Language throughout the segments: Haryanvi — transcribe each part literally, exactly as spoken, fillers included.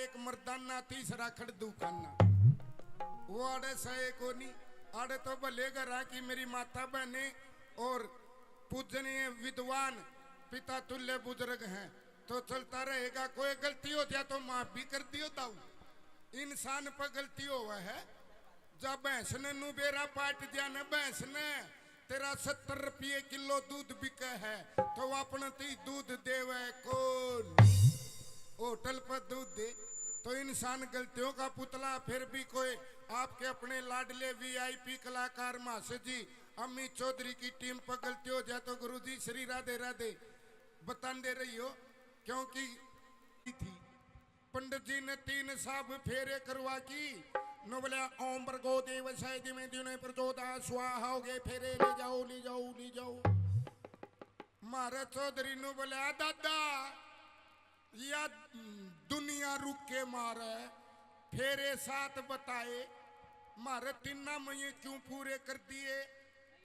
एक मर्दाना, तीसरा खड़दू खाना। वो आड़े सहे को नहीं, आड़े तो भले घरा की मेरी माता बहने और पूजनीय विद्वान पिता तुल्य बुजुर्ग हैं, तो चलता रहेगा। कोई गलती हो जाए तो माफ भी कर दियो दाऊ। इंसान पर गलती होवे है। जब भैंस ने नू बेरा पाट दिया न, भैंस ने तेरा सत्तर रुपये किलो दूध बिके है, तो वो अपने ती दूध देवे कौन? होटल पर दूध दे। तो इंसान गलतियों का पुतला। फिर भी कोई आपके अपने लाडले वीआईपी कलाकार महाशय जी अमित चौधरी की टीम पर गलती हो जाए तो गुरुजी श्री राधे राधे बताते रहियो, क्योंकि थी। पंडित जी ने तीन साहब फेरे करवा की। नो बोले, "ओम भर्गो देवस्य धीमहि, तन्नो प्रचोदयात्, स्वाहा।" हो गए फेरे, ले जाओ, ले जाओ, ले जाओ। म्हारे चौधरी नु बोले, "आ दादा, या दुनिया रुक के मारे, फेरे सात बताए, म्हारे तीना में ये क्यों पूरे कर दिए?"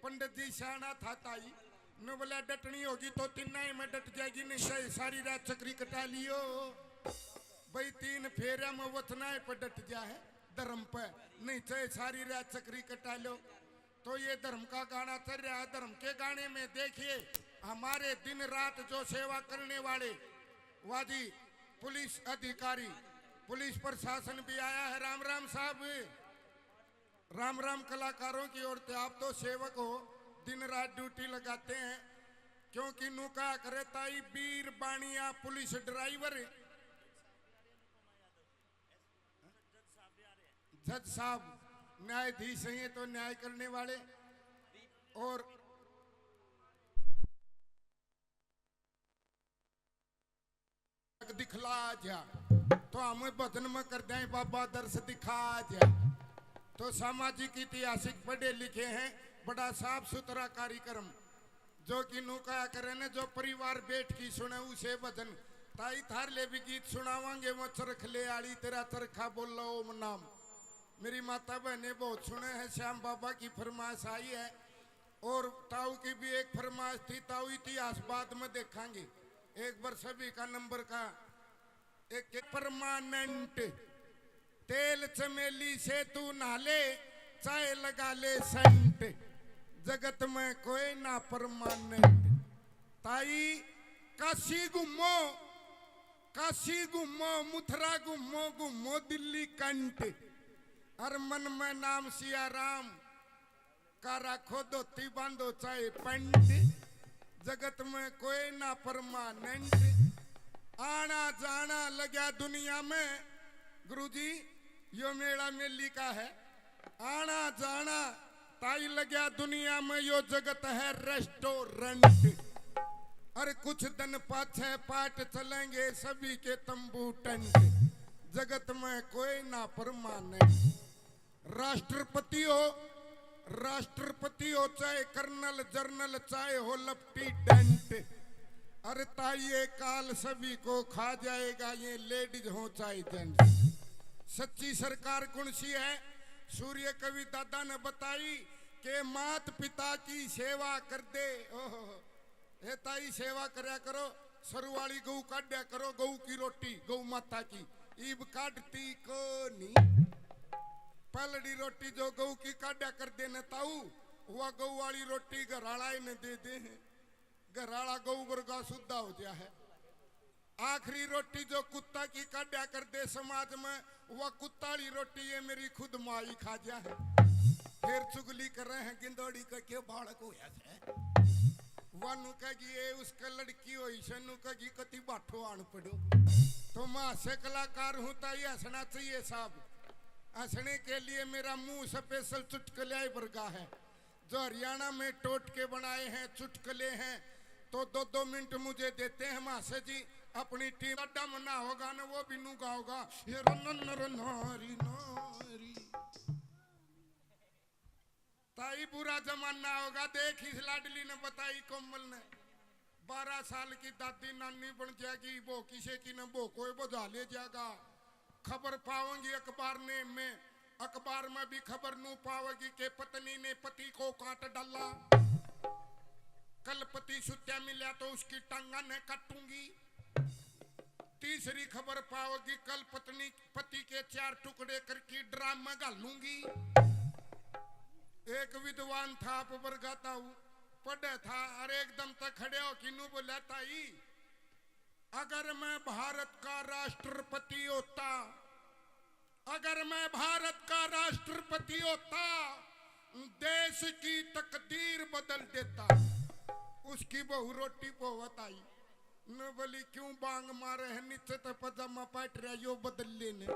पंडित जी सियाणा था ताई, नु बोले, "डटनी होगी तो तीना ही में डट जाएगी, नहीं चाहे सारी रात चक्री कटा लियो।" भाई, तीन फेरा में वचना है पर डट जा है धर्म पे, नहीं चाहे सारी रात चक्री कटा लो। तो ये धर्म का गाना चल रहा है। धर्म के गाने में देखिए, हमारे दिन रात जो सेवा करने वाले वाजी पुलिस अधिकारी, पुलिस प्रशासन भी आया है। राम राम साहब, राम राम कलाकारों की ओर से। आप तो सेवक हो, दिन रात ड्यूटी लगाते हैं, क्योंकि नू कहा करे ताई बीर बानिया पुलिस ड्राइवर, जज साहब न्यायाधीश हैं तो न्याय करने वाले। और दिखला जा, तो हम भजन में कर दें, "बाबा दर्श दिखा जा।" तो सामाजिक ऐतिहासिक पढ़े लिखे हैं, बड़ा साफ सुथरा कार्यक्रम। जो कि नू कहा करे ने, जो परिवार बैठ की सुने उसे भजन। ताई थार ले भी गीत सुनावांगे, वो चरखले आली, तेरा चरखा बोलो ओम नाम। मेरी माता बहने बहुत सुने हैं, श्याम बाबा की फरमाइश आई है। और ताऊ की भी एक फरमाइश थी, ताऊ इतिहास बाद में देखांगे, एक बार सभी का नंबर का एक, एक परमानेंट। तेल चमेली से तू नहा ले, चाहे लगा ले सेंट, जगत में कोई ना परमानेंट। ताई काशी घूमो, काशी घूमो, मथुरा घूमो, घूमो दिल्ली कंट, हर मन में नाम सिया राम, का राखो धोती बांधो चाहे पैंट, जगत में कोई ना परमानेंट। आना जाना लग्या दुनिया में, गुरुजी यो मेला मेली का है। आना जाना ताई लग्या दुनिया में, यो जगत है रेस्टोरेंट। अरे कुछ दिन पाछे पाट चलेंगे सभी के तंबू टेंट, जगत में कोई ना परमानेंट। राष्ट्रपति हो, राष्ट्रपति हो चाहे कर्नल जर्नल, चाहे हो लेफ्टिनेंट, अरे ताई ये काल सभी को खा जाएगा, ये लेडीज हो चाहे जेंट्स। सच्ची सरकार कौन सी है? सूर्य कवि दादा ने बताई कि मात पिता की सेवा कर दे। ओहो, हे ताई, सेवा करया करो, सरू वाली गऊ काड्या करो, गऊ की रोटी, गऊ माता की, इब काटती को नहीं। पलड़ी रोटी जो गऊ की काड्या कर देने ताऊ, वह गऊ वाली रोटी घराला ही ने दे दे। घराला गऊ वर्गा सुद्धा हो गया है। आखिरी रोटी जो कुत्ता की काड्या कर दे समाज में, वह कुत्ता वाली रोटी ये मेरी खुद माई खा जा है। फिर चुगली कर रहे हैं, "गिंदोड़ी का के बालक होया है?" वह नु कहेगी, "ये उसका लड़की होई से," नु कहेगी, "कति बाठो आन पड़ो।" तो मैं हास्य कलाकार हूँ, ताई हंसना चाहिए साहब। हंसने के लिए मेरा मुंह स्पेशल चुटकुले वर्गा है। जो हरियाणा में टोटके बनाए हैं, चुटकुले हैं, तो दो दो मिनट मुझे देते हैं महाशय जी। अपनी टीम अड्डा मना होगा ना, वो भी नू गाओगा, "ये रनन रनारी नारी।" ताई बुरा जमाना होगा, देख इस लाडली ने बताई कोमल ने। बारह साल की दादी नानी बन जाएगी, वो किसे की न वो कोई बुझा ले जाएगा। खबर पावेंगी अखबार ने में, अखबार में भी खबर नू पावेगी कि पत्नी ने पति को काट डाला। कल पति सुत्या मिला तो उसकी टांगा ने काटूंगी। तीसरी खबर पाओगी, कल पत्नी, पति के चार टुकड़े करके ड्राम में घालूंगी। एक विद्वान था, आप वर्गा ताऊ, पढ़े था, अरे एकदम तक खड़े हो कि नू बोला, ताई, अगर मैं भारत का राष्ट्रपति होता, अगर मैं भारत का राष्ट्रपति होता, देश की तकदीर बदल देता। उसकी बहू रोटी पोवत आई, न बोली, क्यों बांग मारे है, नीचे तो पजामा पाट रहा, यो बदल लेने।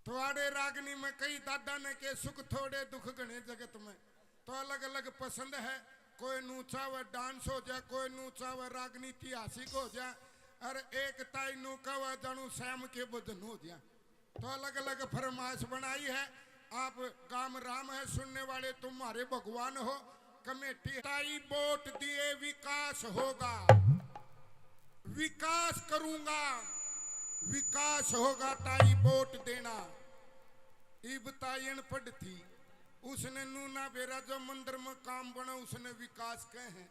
थोड़े रागनी में कई दादा ने के, सुख थोड़े दुख घणे जगत में। तो अलग अलग पसंद है, कोई नू चाहे डांस हो जाए, कोई नू चाहे रागनी ऐतिहासिक हो जाए, और एक ताई नू कहे जानू श्याम के भजन हो जाए। तो अलग अलग फरमाइश बनाई है। आप गाम राम है, सुनने वाले तुम्हारे भगवान हो। कमेटी, ताई वोट दिए विकास होगा, विकास करूंगा, विकास होगा, ताई वोट देना। इब ताई अनपढ़ थी, उसने नू ना बेरा जो मंदिर में काम बना, उसने विकास कहे हैं,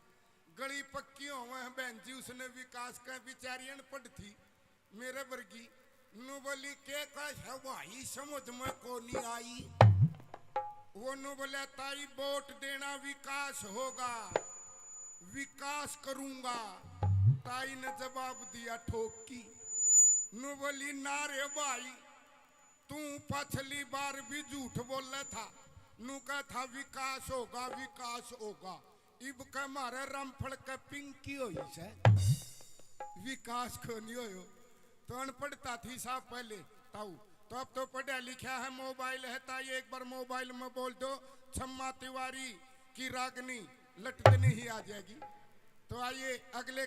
गली पक्की होवे है बहन जी, उसने विकास कहे, बेचारी अनपढ़ थी। मेरे वर्गी नू बोली, के कह है भाई, समझ में को नहीं आई। वो नू बोला, ताई वोट देना, विकास होगा, विकास करूंगा। ताई ने जवाब दिया ठोक की, नू बोली, ना रे भाई, तू पछली बार भी झूठ बोले था, नू कहा था विकास होगा, विकास होगा। इब के मारे रामफल के पिंकी होई से, विकास को नहीं होयो। तो अनपढ़ता थी साहब पहले ताऊ, तो अब तो पढ़ा लिखा है, मोबाइल है ताई, एक बार मोबाइल में बोल दो, छम्मा तिवारी की रागनी लटदनी ही आ जाएगी। तो आइए अगले